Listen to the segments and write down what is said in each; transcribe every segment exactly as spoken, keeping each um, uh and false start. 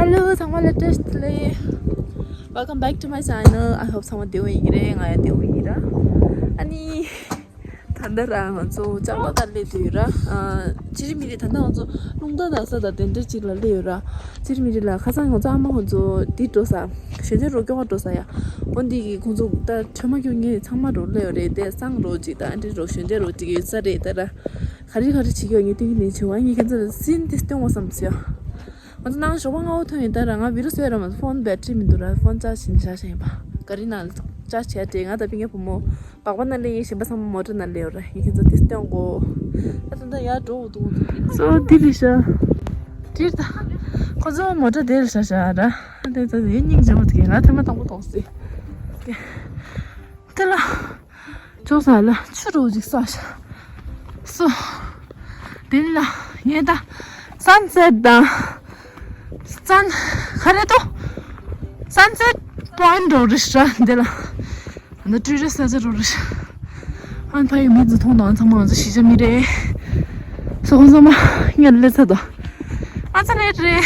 Hello ཚང་མ་ལ་བཀྲ་ཤིས་བདེ་ལེགས། Welcome back to my channel. I hope ཚང་མ་བདེ་པོ་ཡིན་གྱི་རེད། ང་ཡང་བདེ་པོ་ཡིན་ར། ཨ་ནི། ད་ལྟ་ར་ང་ཚོ་ལྕང་ལོ་ལྟར་སླེབས་དུས་ར། ཨ། ཅི་རི་མི་རི་ད་ལྟ་ང་ཚོ་རླུང་རྟ་ལྟ་ས་དང་དེ་འདྲ་ཅིག་ལ་སླེབས་ཡོད་ར། ཅི་རི་མི་རི་ལ་ཁ་སང་ང་ཚོ་ཨ་མ་ཁོང་ཚོ་འདི་འགྲོ་ས། གཞོན་སྐྱེས་རོགས་སྐྱོར་འགྲོ་ས་ཡ། འོ་འདི་གི་ཁོང་ཚོ་ད་ཁྲོས་མ་སྐྱོན་ངས་ཚང་མ་རོགས་སླེབས་ཡོད་རེད་དེ། སང་རོགས་ཅིག་དང་ཨ་འདྲི་རོགས་གཞོན་སྐྱེས་རོགས་ཅིག་ཡོད་ས་རེད་ད་ར། ག་རེ་ག་རེ་བྱེད་ཀྱི་ཡོད་ངས་སྟོན་གྱི་ནས་བྱེད་བ་ངས་ཁྱེད་ཚོ་ལ་སིན་ཏིས་སྟོན་བ་བསམ་སོང་ཡ། ང་ཚོ་ནང་ཞོགས་པ་སྔ་པོ་ཐོན་ཡིན་ད་ར། ང་བི་རུ་སུ་ཡ་ར་མ་ཕོན་བེ་ཏྲི་མི་འདུག་ར། ཕོན་ཅར་ཇི་བྱས་བཞག་ཡིན་པ། ག་རི་ནང་ལ་ཅར་ཇི་བྱས་ཏེ་ང་དང་པི་ངའི་བུ་མོ་སྦག་པ་ནང་སླེབས་ཡིན། གཞན་པ་ཚང་མ་མོ་ཊ་ནང་སླེབས་ཡོད་ར། ངས་ཁྱེད་ཚོ་ཏིས་སྟོན་གོ། ད་ད་ད་ཡར་འགྲོ་འོ་འདུག་འོ་འདུག་སོ་འདི་རེད་ཤག་འདིར་ད་ཁོ་ཚོ་མོ་ཊ་དེར་བཞག་བཞག་ར། དེ་ད་དེ་སྙིང་རྗེ་མོ་དེ་ང་ཐེངས་མ་དང་པོ་ཐོག་སྲིད། དེ་ལ། ཅོག་ས་ལ་ཆུ་རོ་ཅིག་ས་ཤ། སོ། དེ་ལ་ངས་ད་སན་སེད་དང་སན་ག་རེ་ཏོ། སན་སེད་པོ་ཡིན་འགྲོ་རེད་ཤག་འདི་ལ། ཨ་ནི་ཊུ་རི་སི་ཊི་ས་ཆ་རོ་རེད་ཤག་ཨ་ནི་ཕ་ཡུལ་མི་ཚོ་མཐོང་དང་ཚང་མ་ང་ཚོ་གཞིས་ཆགས་མི་རེད། སོ་ཁོང་ཚང་མ་ངས་སླེབས་ཚར་དོ། ང་ཚོ་སླེབས་རེད།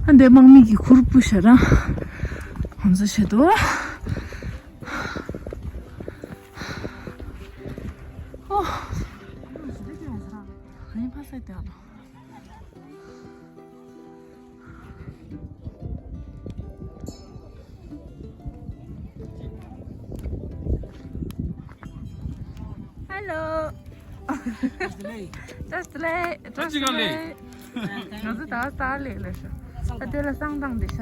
ཨ་འདི་དམག་མི་གི་གུར་སྤུ་ཤ་རང་ང་ཚོ་བྱེད་དོ། ཨོ། ཧ་ཡིན་ཕ་སེ་ཏེ་ཨ་ལོ། Hello. Just late. Just late. ང་ཚོ་ད་ས་ལེ་ལེ་ཤ། ད་དེ་ལ་སང་དང་དེ་ཤ།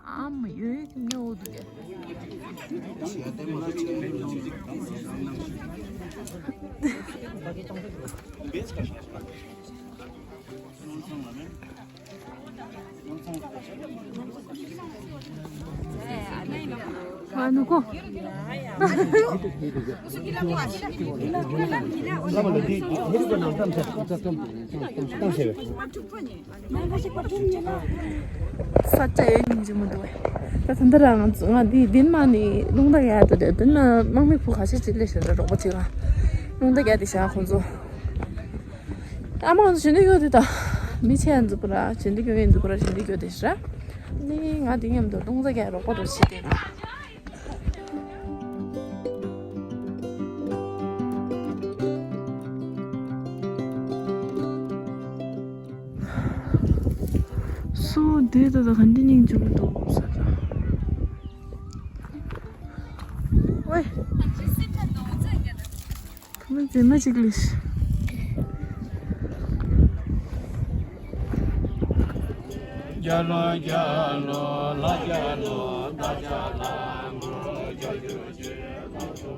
ཨ་མ་ཡོད་ཉོ་འདུག་གས། ཨ་ནུ་ཁོ། ས་ཆ་ཡོད་སྙིང་རྗེ་མོ་འདུག་བས། ད་ད་འདི་རང་ང་འདི་འདིན་མ་ནི་རླུང་རྟ་ཡར་དུ་རེད། འདིན་ན་དམག་མི་བུ་ཁ་ཤས་ཅིག་སླེབས་ཤག་ར། རོགས་པ་ཅིག་ལ་རླུང་རྟ་རྒྱག་དེ་ཤག་ཁོང་ཚོ། ཨ་མ་ང་ཚོ་ཞོན་དུ་ཡོད་དེ་ད་མི་ཆེ་ཡང་འཛུགས་པ་ར། ཞོན་དུ་ཡོད་ཡིན་འཛུགས་པ་ར། ཞོན་དུ་ཡོད་དེ་ཤག་ར། ནི་ང་འདི་མཉམ་དུ་རླུང་རྟ་རྒྱག་རོགས་པ་རོགས་བྱེད་དེ་ན། སུ་དེ་ད་ད་ག་འདི་སྙིང་རྗེ་མོ་འདུག་ས་ད། ཝེ། ཁ་མ་མཛེས་མ་ཅིག་ལས། རྒྱ་ལོ་རྒྱ་ལོ་ལ་རྒྱ་ལོ་ད་རྒྱ་ལ་མོ་རྒྱ་རྒྱུ་རྒྱུ་ལ་མོ།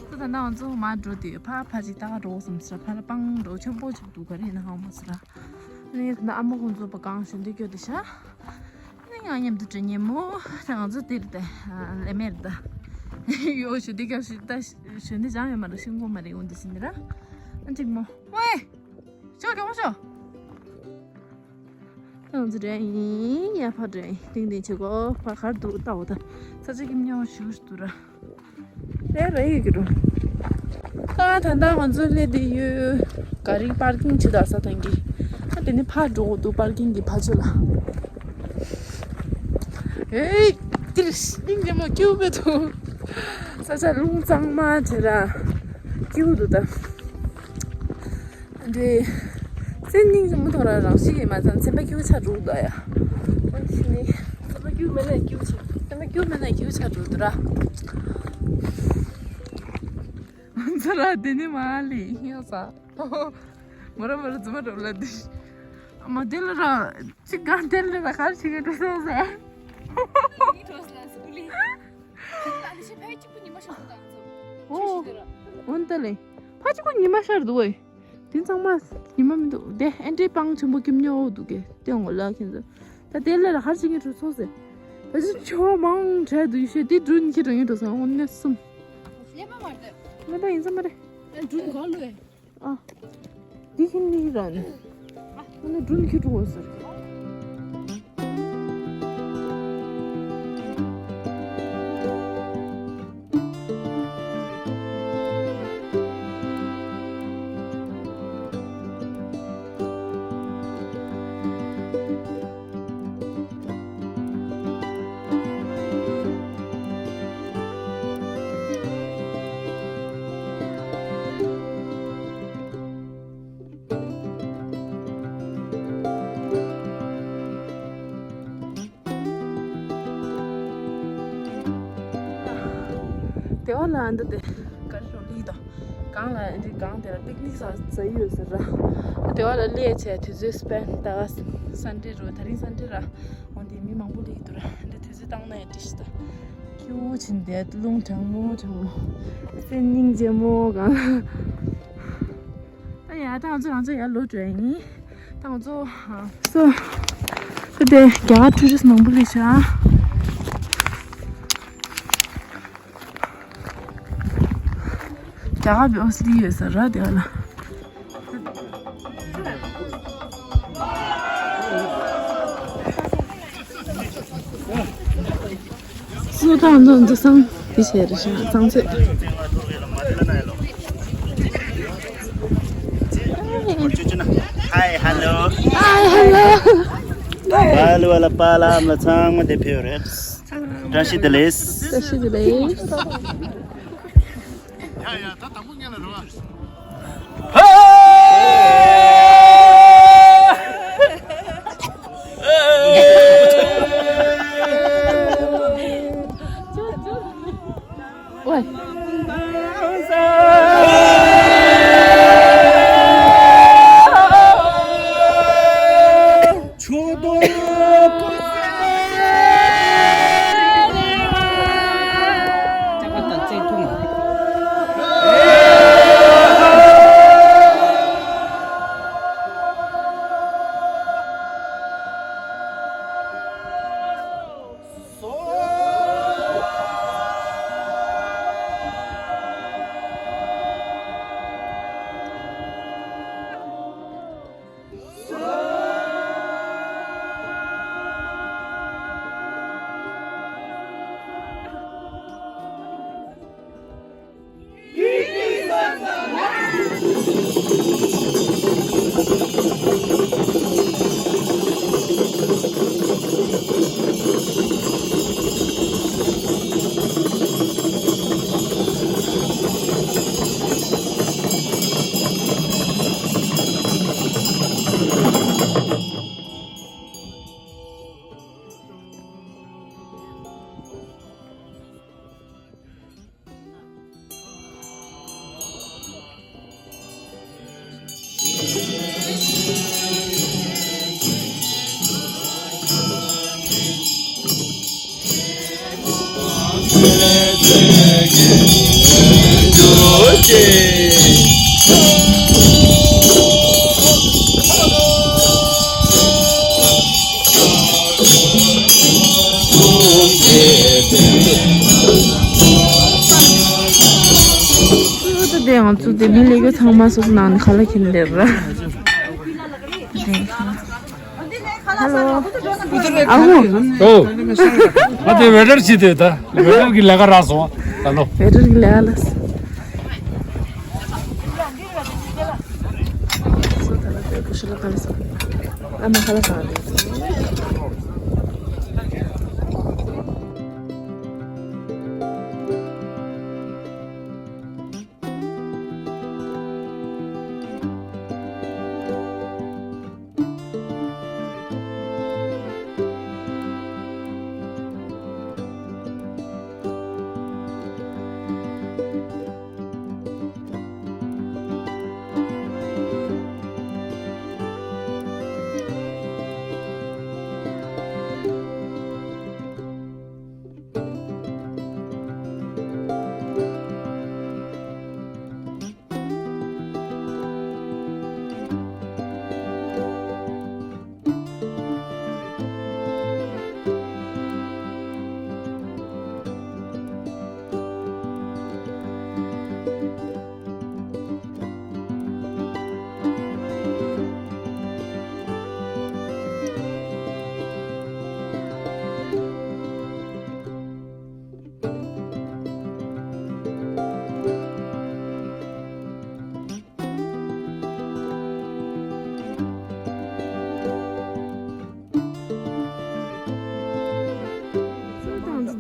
ད་ད་ང་ཚོ་མར་འགྲོ་དུས་ཕར་ཕར་ཅིག་ལྟ་ག་འགྲོ་བསམ་ཟེར། ཕར་ལ་སྤང་འགྲོ་ཆེན་པོ་ཅིག་འདུག་ག་རེ་ཡིན་ན་ཧ་གོ་མ་སོང་ར། ཨ་ནི་ད་ཨ་མ་ཁོང་ཚོ་ཕར་གང་ཞོན་དུ་སྐྱོད་དེ་ཤག་ཨ་ནི་ང་མཉམ་དུ་འགྲོ་ཉེ་མོ། ད་ང་ཚོ་དེ་རེད་ད། ལེ་མེར་ད། ཡོ་ཞོན་དུ་སྐྱོད་ཞིག་ད་ཞོན་དུ་ཅང་ཡོད་མ་རེད། ཤིང་སྒོ་མ་རེད། འོན་ཏེ་ཟིན་དེ་ར། ཨ་འགྲིག་མོ། ཝེ། ཤོག་གྱོང་ཤོག་ད་ང་ཚོ་འགྲོ་ཡིན། ཡར་ཕར་འགྲོ་ཡིན། ཏིང་ཏིང་བྱེད་གོ་ཕར་གར་འདུག་ལྟ་འོ་ད། ས་ཆ་གི་མཉམ་ཞུ་འདུག་ར། རེད་རེད་ཡོད་ཀྱི་རུ། ད་ད་ལྟ་ང་ཚོ་སླེབས་བསྡད་ཡོད། ག་རེ་པར་ཀིང་བྱེད་ད་ས་ཐང་གི། ད་དེ་ནས་ཕར་འགྲོ་དགོས་འདུག་པར་ཀིང་གི་ཕར་ཕྱོགས་ལ། ཨེ། འདིར་སྙིང་རྗེ་མོ་སྐྱིད་པོ་འདུག་ས་ཆ་རླུང་གཙང་མ་བྱེད་ར། སྐྱིད་པོ་འདུག་ད། འདི། སེམས་སྙིང་རྗེ་མོ་ཐོག་ར་རང་ཤི་ཡིན་མ་ཚང་སེམས་པ་སྐྱིད་པོ་ཆགས་འགྲོ་གི་འདུག་ཡ། འོ་ཤི་ནི། སེམས་པ་སྐྱིད་པོ་མེད་ན་སྐྱིད་པོ་ཆགས། སེམས་པ་སྐྱིད་པོ་མེད་ན་སྐྱིད་པོ་ཆགས་འགྲོ་གི་འདུག་ར། ང་ཚོ་ར་དེ་ནི་མ་ལི་ཡོད་ས། མོ་ར་མོ་ར་རྫུན་མ་ར་ལ་དི། མ་དེ་ལ་ར་ཅི་གང་དེ་ལ་ར་གར་ཞིག་གི་འགྲོ་སོང་ཟེར། ཨོ། འོན་ཏེ་ལེ། ཕ་ཅི་ཁོ་ཉི་མ་ཤར་འདུག་ཨེ། དེ་ཚང་མ་ཉི་མ་མི་འདུག་དེ་ཨེ་འདྲའི་སྤང་ཆེན་པོ་སྐྱིད་ཉོ་འདུག་གེ་དེ་ངོ་ལ་ཁྱེད་ཚོ། ད་དེ་ལས་ལ་ཧར་ཅིག་གི་གྲོས་ཚོགས་ཟེར། ད་ཅི་ཆོ་མང་དྲག་འདུག་ཤེས་དེ་སྒྲུན་ཁྱེད་རང་གི་གྲོས་ཚོགས་འོ་ནས་གསུམ། ཀླད་པ་མ་རེད། ཀླད་པ་ཡིན་ས་མ་རེད། ཨ་སྒྲུན་ག་ལོས། ཨ། འདི་ཁྱིམ་ནི་རང་ནི། ཨ་ནི་སྒྲུང་ཁྱི་འགྲོ་བ་ཟེར་གི། དེ་བ་ལ་འདི་དེ་གར་ལོ་ལི་དང་གང་ལ་འདི་གང་དེ་ལ་པིག་ནིག་ས་ས་ཡོད་ཟེར་ར། དེ་བ་ལ་ལས་བྱས་དུས་ཚོད་སྤེན་ད་ག་སན་ཌེ་རུ་ད་རིང་སན་ཌེ་ར། འོན་ཏེ་མི་མང་པོ་ལི་འདུག་ར། འདི་དུས་ཚོད་བཏང་ན་ཡང་བྲིས་ཤི་ད། ཁྱིའུ་ཆེན་དེ་རླུང་གྲང་མོ་གྲང་མོ། སེམས་སྙིང་རྗེ་མོ་གང་ལ། ད་ཡ་ད་ང་ཚོ་རང་ཚོ་ཡར་ལོག་འགྲོ་ཡ་ཡིན། ད་ང་ཚོ་ཨ་སོ། ད་དེ་རྒྱ་གར་ཊུ་རི་སི་མང་པོ་སླེབས་ཤག་རྒྱ་གར་བི་ཨོ་སི་ལི་ཡོད་ས་ར་དེ་ལ། སུ་དང་འདུ་འདུ་སང་འདི་བྱས་རེད་ཤག་ཚང་ཚོས། Hi, hello. Hi, hello. Hello, hello, hello. བཀྲ་ཤིས་བདེ་ལེགས། བཀྲ་ཤིས་བདེ་ལེགས། ང་ཚོ་དེ་མི་ལས་ཀ་ཚང་མ་སོ་སོ་ནང་ནས་ཁ་ལག་ཁྱེར་འདེར་ར། ཧ་ལོ། ཨ་ཧུ། ཨོ། ང་དེ་ཝེ་ཊར་བྱེད་དེ་ད། ཝེ་ཊར་གི་ལས་ཀ་རག་སོང་། ད་ལོ། ཝེ་ཊར་གི་ལས་ཀ་ལ།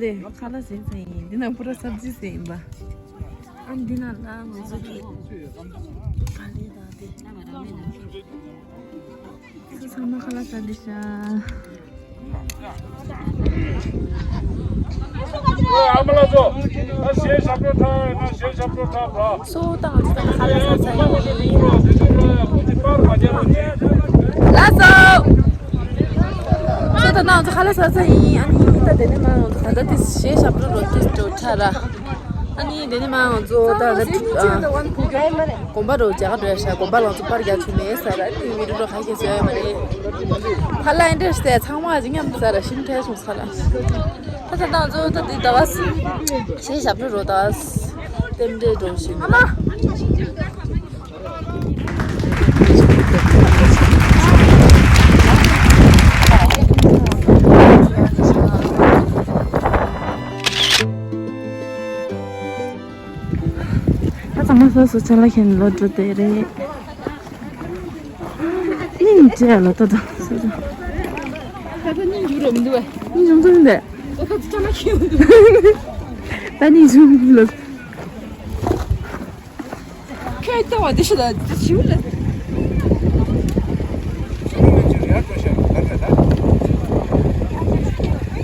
ཁ་ལག་ཟས་ཚར་ཡིན། འདི་ནང་པུ་ར་སབ་ཛི་ཟས་ཡིན་པ། ཨ་འདི་ནང་ལ་ང་ཚོ་གི་ག་ལེ་དང་དེ། ཚང་མ་ཁ་ལག་ཟ་འདི་ཤ། ཨ་མ་ལགས་ཚོ། ཨ་གཞས་ཞབས་བྲོ་འཁྲབ་ན་གཞས་ཞབས་བྲོ་འཁྲབ་ར། སོ་ད་ང་ཚོ་ད་ཁ་ལག་ཟ་ཚར་ཡིན། ལགས་སོ། སོ་ད་ང་ཚོ་ཁ་ལག་ཟ་ཚར་ཡིན། ཨ་ནི་ད་དེ་ནས་མ་ང་ཚོ་ད་ལྟ་དེ་གཞས་ཞབས་བྲོ་རོ་དེ་འགྲོ་ཚར་ར། ཨ་ནི་དེ་ནས་མ་ང་ཚོ་ད་ལྟ་དགོན་པ་རུ་མཇལ་ཁ་འགྲོ་ཡ་ཤག་དགོན་པ་ལ་ང་ཚོ་པར་རྒྱག་ཐུབ་མེད་ས་ར། ཨ་ནི་མི་འགྲོ་འགྲོ་ཁ་ཤས་བཟོས་ཡོད་མ་རེད། ཧ་ལ་ཨེ་འདྲ་ཟེར་ཚང་མ་ཅིག་མཉམ་དུ་ཟ་ར་ཤིན་ཐལ་སོང་ས་ར། ད་ད་ང་ཚོ་ད་འདི་ཟླ་བ་གཞས་ཞབས་བྲོ་རོ་ད་རྟེན་འབྲེལ་འགྲོ་བཞིན་ཨ་མ། ད་ཚང་མ་སོ་སོ་ཆ་ལ་ཁྱེར་ལོ་འགྲོ་དེ་རེད། སྙིང་རྗེ་ལ་ད་ད་སོ་སོ། ད་ད་སྙིང་རྗེ་རོ་མི་འདུག་བས། སྙིང་རྗེ་མི་འདུག་འདི། ད་ད་ཅ་ལག་ཁྱེར་མི་འདུག་ད་སྙིང་རྗེ་མི་འདུག་ལ། ཁྱོད་ལྟ་བ་འདི་ཤི་ལ་འདི་ཤི་ལ།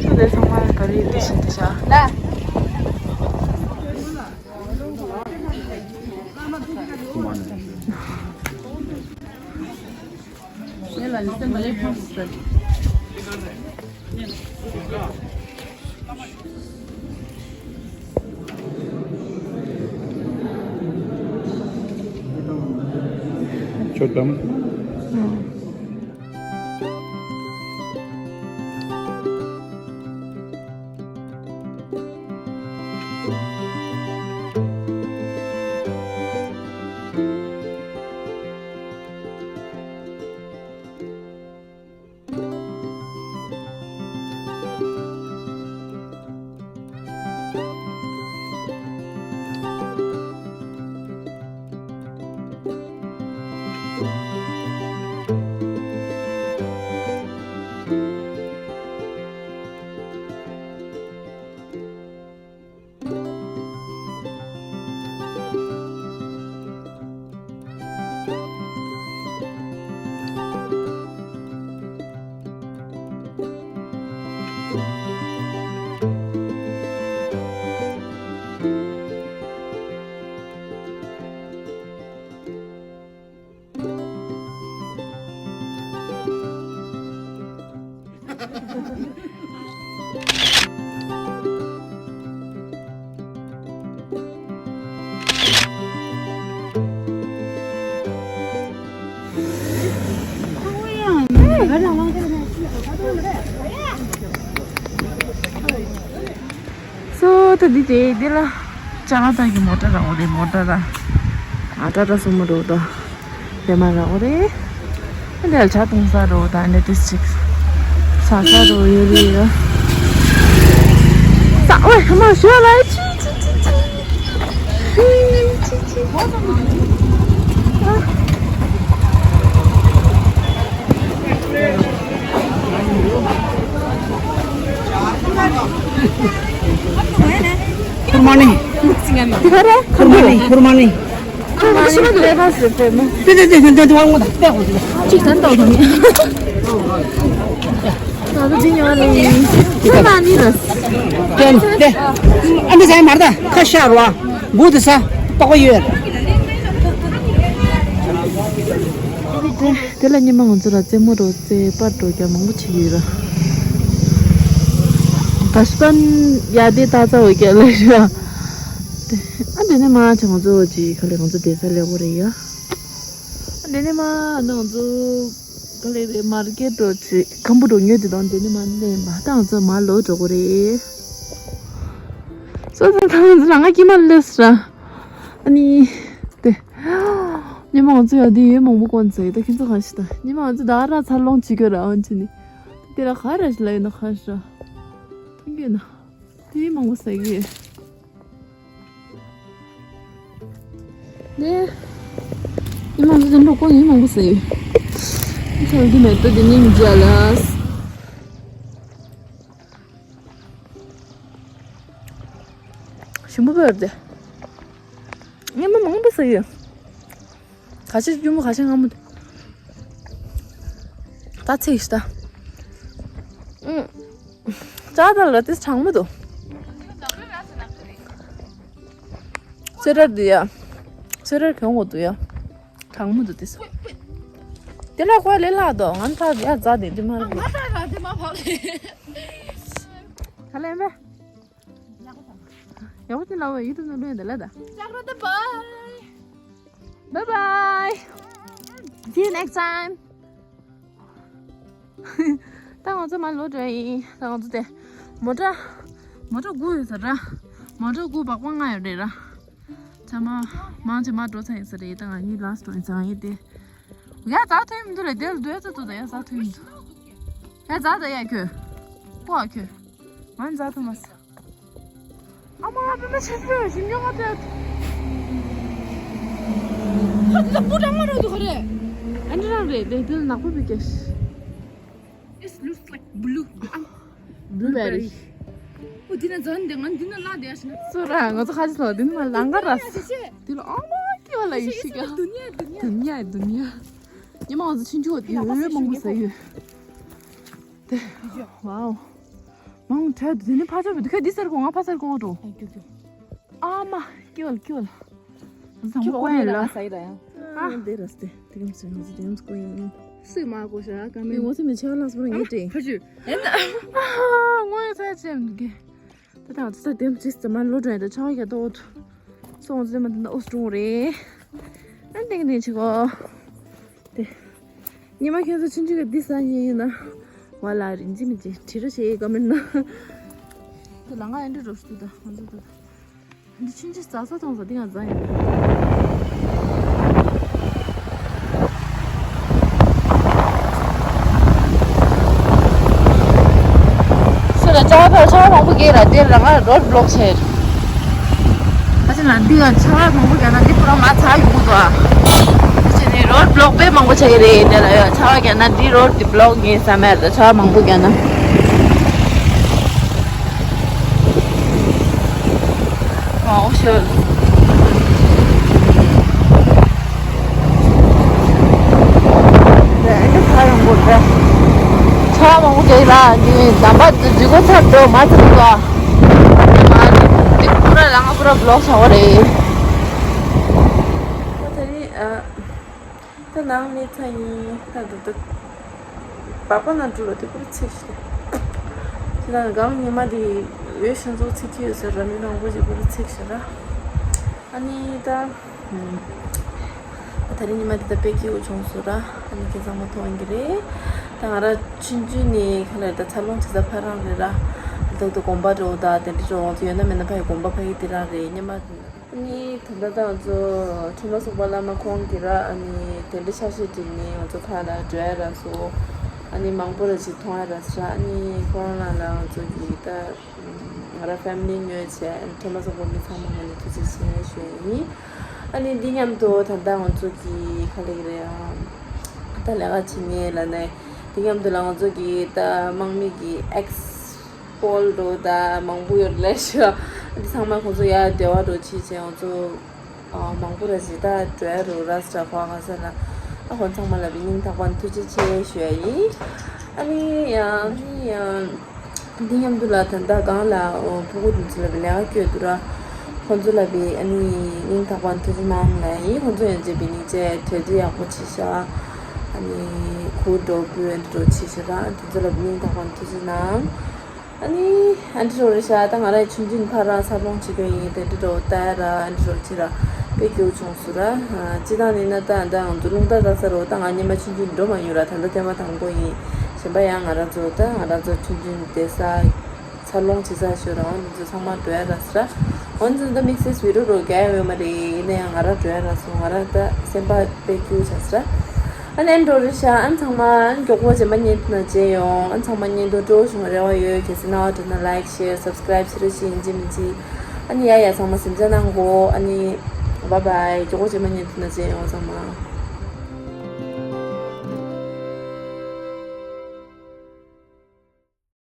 ཁྱོད་ཚང་མ་ག་རེ་འདི་ཤི་འདི་ཤ། ལ། ཁྱོད་དམ། སོ་ད་འདི་དེ་འདི་ལ་ཅ་ལག་དག་གི་མོ་ཊ་ར་འོ་རེད། མོ་ཊ་ར་ཨ་ཊ་ཊ་སུ་མོ་རོ་ད་དེ་མ་ར་འོ་རེད། འདི་ལ་ཇ་བཏུང་ས་རོ་ད་འདི་ཏིས་ཅིག་ཟ་ས་རོ་ཡོད་རེད་ཡ། ས་ཨོ་ཧ་མ་ཞོ་ལ་ཅི་ཅི་ཅི་ཅི། Good morning. Good morning. Good morning. ཏེ་ཏེ་ཏེ་ཏེ་ཏེ་ཝང་མོ་ད་ཏེ་ཧོ་ཏེ། ཅིག་ཐན་ཏོ་ཐོ་མི། ང་ཚོ་ཅི་ཉོ་ནི། ཁ་ན་ནི་ར། ཏེ་ཏེ། ཨ་ནི་ཟ་མར་ད་ཁ་ཤ་རོ། འབུ་དེ་ས་ཏོག་ཡོད། དེ་ལ་ཉི་མ་ང་ཚོ་ལ་རྩེད་མོ་རོ་རྩེ་པར་འགྲོ་རྒྱ་མང་པོ་བྱེད་ཀྱི་ཡོད་ར། བ་ཤ་པན་ཡ་དེ་ཏ་ཙ་འོ་རྒྱ་ལ་ཤ། ཨ་དེ་ནས་མ་ཆ་ང་ཚོ་ཅི་ག་ལེ་ང་ཚོ་བསྡད་ས་ལེགས་པོ་རེད་ཡ། ཨ་དེ་ནས་མ་ང་ཚོ་ག་ལེ་རེད་མར་ཀེ་ཊི་འགྲོ་ཅི་ཁམ་བུ་འགྲོ་ཉོས་དེ་དང་དེ་ནས་མ་ལེན་པ་ད་ང་ཚོ་མ་ལོ་འགྲོ་གོ་རེད། སོ་སོ་ད་ང་ཚོ་རང་ང་ཀྱི་མ་ལེས་ར། ཨ་ནི། དེ། ཉི་མ་ང་ཚོ་ཡ་དེ་ཡོད་མང་པོ་གོན་ཚེ་ད་ཁྱེད་ཚོ་གང་ཞིག་ད་ཉི་མ་ང་ཚོ་ད་ར་འཚར་ལོངས་བྱེད་དགོས་ར་འོན་ཆེ་ནི། དེ་ར་ག་ར་ཞིག་ལ་ཡོད་ན་ག་ཞིག་ར། མཐུན་གྱི་ན། དེ་མང་པོ་ཟ་གི་ཡོད། དེ། ཉི་མ་ང་ཚོ་དེ་འགྲོ་གོ་ཡོད་མང་པོ་ཟ་ཡོད། ཚོ་གི་མེད་ད་དེ་ཉིན་མཇལ་ལ། བར་དེ། ཉི་མ་མང་པོ་ཟ་ཡོད། ཁ་ཤས་ཡུ་མོ་ཁ་ཤས་སྔ་མོ་དེ། ད་ཚིག་ཤི་ད། ཨུམ། ཅག་ད་ལ་དེ་གྲང་མོ་འདུག་སེ་རར་འདི་ཡ། སེ་རར་གྱོང་གོ་འདུག་ཡ། གྲང་མོ་འདུག་དེ་ས། དེ་ལ་ཁོ་ལས་ལྷག་འདུག་ང་ཐག་ཡ་རྫ་དེ་དེ་མ་རེད། ང་ཐག་ར་དེ་མ་ཕབ་ལེ། ད་ལན་བས། ཡག་པོ་ཅིག་ལབ་བས། ཡིད་དུ་ནོར་ལོས་འདི་ལ་ད། ཅག་ར་ད་bye. Bye bye. See you next time. ད་ང་ཚོ་མར་ལོག་འགྲོ་ཡིན། ད་ང་ཚོ་དེ་མོ་ཊ། མོ་ཊ་དགུ་ཡོད་ས་ར། མོ་ཊ་དགུ་སྦག་སྦག་ལྔ་ཡོད་རེད་ར། ཚང་མ་མང་ཆེ་མར་འགྲོ་ཚར་ཡིན་ས་རེད། ད་ང་གཉིས་last འགྲོ་ཡིན་ས། ང་གཉིས་དེ། ཡ་རྫ་ཐོན་མི་འདུག་ལེ། དེ་ལ་སྡོད་ཚོད་འདུག་ད་ཡ་རྫ་ཐོན་མི་འདུག་ཡ་རྫ་ད་ཡ་ཁྱོད། ཀོ་ཨ་ཁྱོད། ང་རྫ་ཐོན་མ་སོང་། ཨ་མ་པད་མ་ཆེན་པོ་ཞིམ་ཉོ་མ་ཐོན། ཧ་ད་སྤུ་གྲང་མ་རོ་འདུག་ག་རེད། ཨ་འདྲ་རང་རེད་དེ། དེ་ལ་ནག་པོ་བི་ཀེ་ཤི། It looks like blue. Blueberry. ཨོ་འདི་ན་ཛོན་དེ་ང་འདི་ན་ལ་དེ་ཡ་ཤི་ན། སོ་ར་ང་ཚོ་ཁ་ཅིག་ལ་འདི་ན་ལང་ག་ར། དེ་ལ་ཨ་མ་ཀི་བ་ལ་ཡི་ཤི་ག་དུ་ནི་ཡ་དུ་ནི་ཡ། དུ་ནི་ཡ་དུ་ནི་ཡ། ཉི་མ་ང་ཚོ་ཆུང་ཆུང་བ་དེ་འོད་མང་པོ་ཟ་ཡོད། དེ། ཝའོ། མང་དྲགས་འདི་ནི་ཕ་ཚོ་བི་དུ་ཁ་འདི་སར་གོ་ང་ཕ་སར་གོ་འགྲོ། ཨ་མ་ཀི་བ་ལ་ཀི་བ་ལ། ང་ཚོ་ཀི་བ་ལ་ང་ས་ཡི་ར་ཡ། ཨ་འདི་ར་སྟེ་དེ་གམ་སེ་ང་ཚོ་དེ་གམ་སེ་གོ་ཡིན། སུས་མ་གོ་ཤ་ཀ་མེ། ངོ་སེ་མི་ཆ་ལགས་སོ་ར་ངེ་ཏེ། ཕ་ཞུ། ཨ་ངོ་ཡོད་ཚ་ཅེམ་གི། ད་ད་ད་དེམ་ཅིས་ད་མ་ལོ་དྲན་ད་ཆ་ག་ཏོ། སོང་ཟེར་མ་ད་ཨོ་སི་ཀྲུང་རེད། ཨ་ཏེང་ཏེང་ཆི་གོ། དེ། ཉི་མ་ཁྱོད་ཚོ་ཆུང་ཆུང་གི་འདི་ས་ཉིན་ཡིན་ན། ང་ལ་རིན་ཅི་མི་ཅི་བྲི་ར་ཞེས་ཀ་མིན་ན། དེ་ལ་ང་ཨེ་འདྲ་རོ་ཤི་ད་ང་ཚོ་ད། འདི་ཆུང་ཆུང་ཟ་ས་ཐོང་ས་འདི་ང་ཟ་ཡིན། སུ་ལ་ཆར་པ་ཆར་པ་མང་པོ་རྒྱག་ར་དེ་ལ་ང་རོ་ཌི་བི་ལོག་བྱས། ཨ་ཅེ་ལ་འདི་ང་ཆར་པ་མང་པོ་རྒྱག་ན་འདི་ཁོ་རང་མ་ཚ་ཡོང་གི་འདུག་ཨ། ཨ་ཅེ་ནི་རོ་ཌི་བི་ལོག་དཔེ་མང་པོ་བྱེད་ཀྱི་རེད་དེ་ལ་ཡ་ཆར་པ་རྒྱག་ན་འདི་རོ་ཌི་བི་ལོག་ཡིན་བསམ་ཡ་རེད་ཆར་པ་མང་པོ་རྒྱག་ན། ཨོ་ཤོད། ཆར་པ་མང་པོ་རྒྱག་ལ་ནི་འདམ་པ་འདི་འགྲིག་གོ་ཚར་འགྲོ་མ་ཚར་འགྲོ། ང་འདི་པུ་ར་ལ་ང་པུ་ར་བི་ལོག་བྱ་བ་རེད། ད་ནི་ཨ། ད་ནང་མི་ཚ་ཡིན་ད་ད་ད། པ་པ་ན་འགྲོ་ལ་དེ་པུ་ར་ཚིག་ཤི། ད་ནང་གང་ཉི་མ་དེ་འོད་ཤིང་ཚོ་ཚིག་ཁྱི་ཡོད་ཟེར་ར་མི་མང་པོ་ཅིག་པུ་ར་ཚིག་ཤི་ར། ཨ་ནི་ད། ད་རིང་ཉི་མ་དེ་ད་དཔེ་སྐྱིད་པོ་བྱུང་སོང་ར། ཨ་ནི་ཁྱེད་ཚང་མ་མཐོང་གི་རེད། ད་ང་ར་ཆུང་ཆུང་ནས་ཁ་ལ་ད་འཚར་ལོངས་བྱེད་ས་ཕ་རང་རེད་ར། ད་ད་དགོན་པ་འགྲོ་ད་དེ་འདྲ་འགྲོ་ཡོད་ན་མེད་ན་ཕ་ཡི་དགོན་པ་ཕ་གི་དེ་རང་རེད་ཉི་མ། ཨ་ནི་ད་ལྟ་ད་ང་ཚོ་ཁྲོན་པ་སོག་པ་བླ་མ་ཁོང་གིས་ར་ཨ་ནི་དེ་འདྲ་ཆ་ཤས་བསྒྲིགས་ནས་ང་ཚོ་ཕར་ལ་འགྲོ་ཡ་རག་སོང་། ཨ་ནི་མང་པོ་ར་ཅིག་མཐོང་ཡ་རག་སོང་ར། ཨ་ནི་ཁོང་རང་ལ་ང་ཚོ་གིས་ད་ང་ར་ཕེ་མི་ལི་ཉོས་བྱས་ཨ་ནི་ཁྲོན་པ་སོག་པ་མི་ཚང་མ་ངོས་ནས་ཐུགས་རྗེ་ཆེ་ཞུ་ཡ་ཡིན། ཨ་ནི་འདི་མཉམ་དུ་ད་ལྟ་ང་ཚོ་གིས་ག་རེ་རེད་ཨ། ད་ལས་ཀ་བྱེད་མཁན་ལ་ནས་འདི་མཉམ་དུ་ལ་ང་ཚོ་གིས་ད་དམག་མི་གི་ཨེགས་པོལ་འགྲོ་ད་མང་པོ་ཡོད་ལས་ཤོ། འདི་ཚང་མ་ཁོང་ཚོ་ཡར་འབྲེལ་བ་འགྲོ་ཕྱིན་བྱས་ང་ཚོ་ཨ་མང་པོ་ར་ཞིག་ད་འགྲོ་ཡ་རུ་ར་སི་ཏྲ་ཁོ་ང་ས་ན་ཨ་ཁོང་ཚང་མ་ལ་བི་སྙིང་ཐག་པ་ནས་ཐུགས་རྗེ་ཆེ་ཞུ་ཡ་ཡིན། ཨ་ནི་ཡང་ཨ་ནི་ཡང་འདི་མཉམ་དུ་ལ་ད་ལྟ་གང་ལ་ཕྲུ་གུ་དེ་ཚོ་ལ་བི་ལས་ཀ་སྐྱོད་དུ་ར་ཁོང་ཚོ་ལ་བི་ཨ་ནི་སྙིང་ཐག་པ་ནས་ཐུགས་རྗེ་གནང་ལ་ཡིན། ཁོང་ཚོ་ཡང་རྗེས་བི་ནི་ཅེ་གྲོས་འདྲི་ཡག་པོ་བྱེད་ཤག་ཨ་ནི་ཁུ་འགྲོ་བུ་ཨ་ནི་འགྲོ་བྱེད་ཤག་ར་དེ་ཚོ་ལ་བི་སྙིང་ཐག་པ་ནས་ཐུགས་རྗེ་གནང་། ཨ་ནི་ཨ་འདྲི་རོ་རེ་ཤ་ད་ང་ར་ཆུང་ཆུང་ཕ་ར་འཚར་ལོངས་བྱེད་དགོས་ཡིན་དེ་འདྲི་རོ་ལྟ་ཡ་ར་ཨ་འདྲི་རོ་ཅི་ར་དཔེ་སྐྱིད་པོ་བྱུང་སོང་ར། སྤྱི་བཏང་ནི་ན་ད་ད་ང་ཚོ་རླུང་རྟ་ར་ས་རོ་ད་ང་ཉི་མ་ཆུང་ཆུང་འགྲོ་མ་ཡོང་ར་ད་ལྟ་ཐེངས་མ་དང་པོ་ཡིན། གཞན་པ་ཡང་ང་ར་ཚོ་ད་ང་ར་ཚོ་ཆུང་ཆུང་བསྡད་ས་འཚར་ལོངས་བྱེད་ས་ཤོད་ར་འོན་ཚོ་ཚང་མ་འགྲོ་ཡ་ར་ས་ར། འོན་ཚོ་ད་དམིགས་བསལ་བི་ཌི་ཡོ་རོ་རྒྱག་ཡ་ཡོད་མ་རེད། ཡིན་ན་ཡང་ང་ར་འགྲོ་ཡ་ར་སོང་ང་ར་ད་སེམས་པ་དཔེ་སྐྱིད་པོ་ཆགས་ས་ར། ཨ་ནི་འགྲོ་རེ་ཤ་ཨ་ཚང་མ་མགྱོགས་པོ་རྗེས་མ་བརྙན་ཐུང་ནང་མཇལ་ཡོང་། ཨ་ཚང་མ་བརྙན་ཐུང་སྤྲོ་བོ་བྱུང་བ་རེ་བ་ཡོད། གལ་སྲིད་སྣང་བ་འགྲོ་ན་ལའིཀ་ཤེར་སབ་སི་ཀ་རའིབ་བྱེད་རེ་ཞིག་ཡིན་གཅིག་མིན་གཅིག་ཨ་ནི་ཡ་ཡ་ཚང་མ་སེམས་ཆ་གནང་གོ་ཨ་ནི་བཱའི་བཱའི་མགྱོགས་པོ་རྗེས་མ་བརྙན་ཐུང་ནང་མཇལ་ཡོང་ཚང་མ།